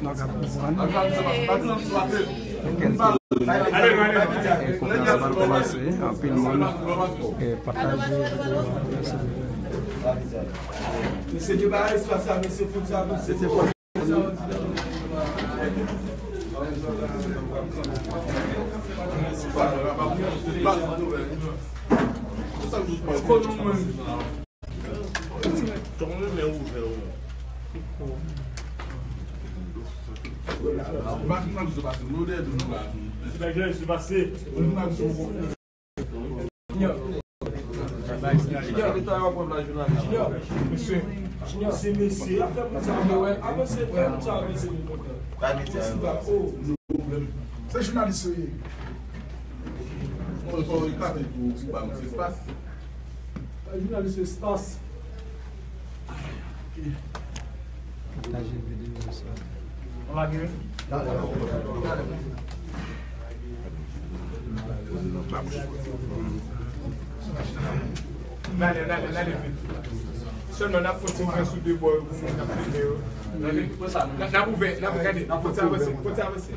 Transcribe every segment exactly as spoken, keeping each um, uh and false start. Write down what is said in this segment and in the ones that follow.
Nou ka konprann nan kèlke konferans la pral kòmanse, anpil moun, eh, pataje videyo a. Mesye, depa espas sa, mesye, fout sa, mesye. Junior, se mesye, avanse, fè moun sa avanse. Se jounalis yo ye. Mwen fò eklate pou, pou ba nou espas. Jounalis espas. Pataje videyo sa. Ou lage wi. N ale, n ale, n ale vit. Sèlman n ap fè yon ti mouvman sou de bò yo pou moun k ap filme yo. N ap ouvè, n ap gade, n ap fè yon ti avanse, fè yon ti avanse.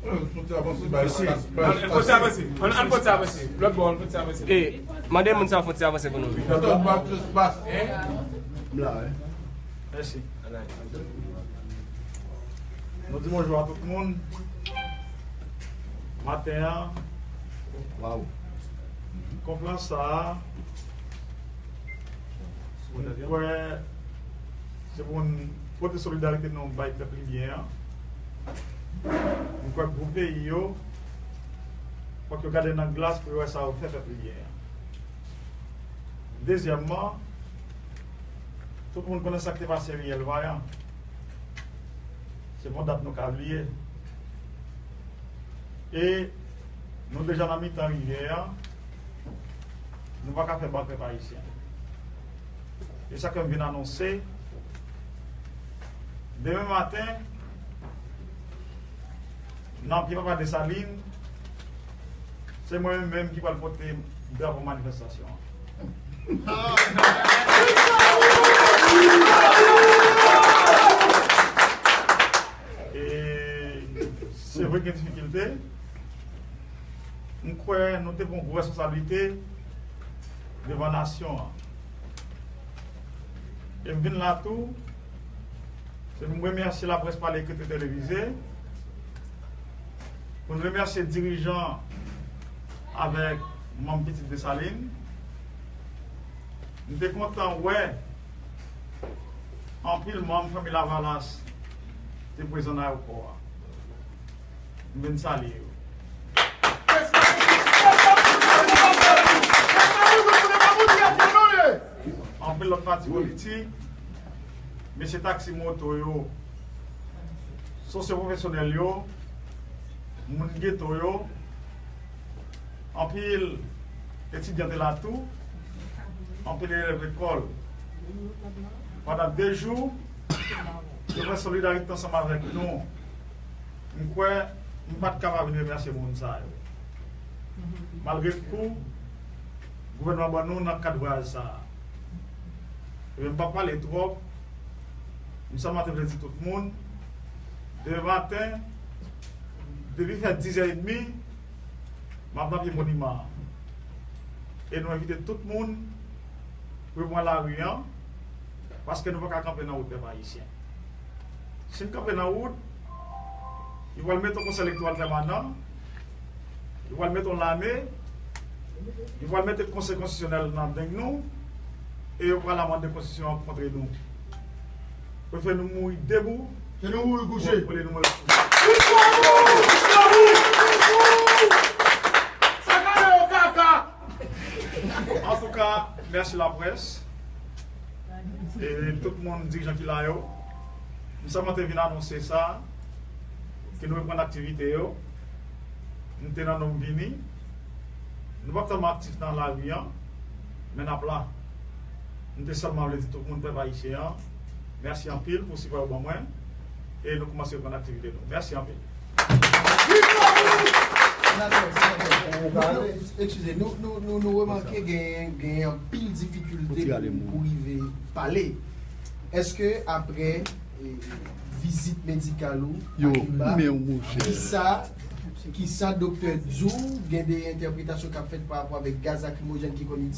Ann, ann fè yon ti avanse. Ann, ann fè yon ti avanse. Lòt bò, ann fè yon ti avanse. E, mande moun sa fè yon ti avanse pou nou. Mèsi. Nou di bonjou a tout moun. Maten an, konferans sa a, mwen kwè se pou n pote solidarite nou bay pèp libyen an. Mwen kwè gwo peyi yo, fòk yo gade nan glas pou yo wè sa yo fè pèp libyen an. Dezyèmman, tout moun konnen sa k te pase Riyèl Vayan. Se pa yon dat nou ka bliye. E nou deja nan mitan rivyè an. Nou pa ka fè bak pèp ayisyen. E sa ke m vin anonse, demen maten, nan pye papa Desalin, se mwen menm ki pral pote drapo manifestasyon an. E se vre gen difikilte. M kwè nou te pran gwo responsablite devan nasyon an. E m vin la tou, se pou m remèsye laprès pale ekri televize, pou n remèsye dirijan avèk manm Pitit Desalin. M te kontan wè anpil manm fanmi Lavalas te prezan nan ayewopò a. M vin salye yo. Anpil lòt pati politik, mesye taksi moto yo, sosyo pwofesyonèl yo, moun geto yo, anpil etidyan te la tou, anpil elèv lekòl. Pandan de jou, yo fè solidarite ansanm avèk nou. M kwè, m pa t ka pa vin remèsye moun sa yo. Malgre kou gouvènman ban nou nan kad vwayaj sa a. Ebyen, m p ap pale twòp. M sèlman te vle di tout moun, demen maten, depi fè dizè edmi, m ap nan pye moniman an. E nou envite tout moun pou yo pran lari an, paske nou pa ka kanpe nan wout pèp ayisyen. Si n kanpe nan wout, yo pral mete yon konsèy elektoral pèmanan, yo pral mete yon lame, yo pral mete konsèy konstitisyonèl nan deng nou, e yo pral amande konstitisyon an kontre nou. Prefere nou mouri debou, ke nou mouri kouche, olye nou mouri kouche. Antouka, mèsi laprès. E tout moun, dirijan ki la yo. M sèlman te vin anonse sa, ke nou reprann aktivite yo. M te nan non m vini. Nou p ap tèlman aktif nan lari an, men n ap la. M te sèlman vle di tout moun, pèp ayisyen an, mèsi anpil pou sipò yo ban mwen. E nou kòmanse reprann aktivite nou. Mèsi anpil. Senatè, senatè, nou, nou, eskize, nou, nou, nou, nou remake gen, gen anpil difikilte pou, pou rive pale. Èske apre eh, vizit medikal ou a Kimba, kisa, kisa doktè di w, gen de entèpretasyon k ap fèt pa rapò avèk gaz lakrimojèn ki konn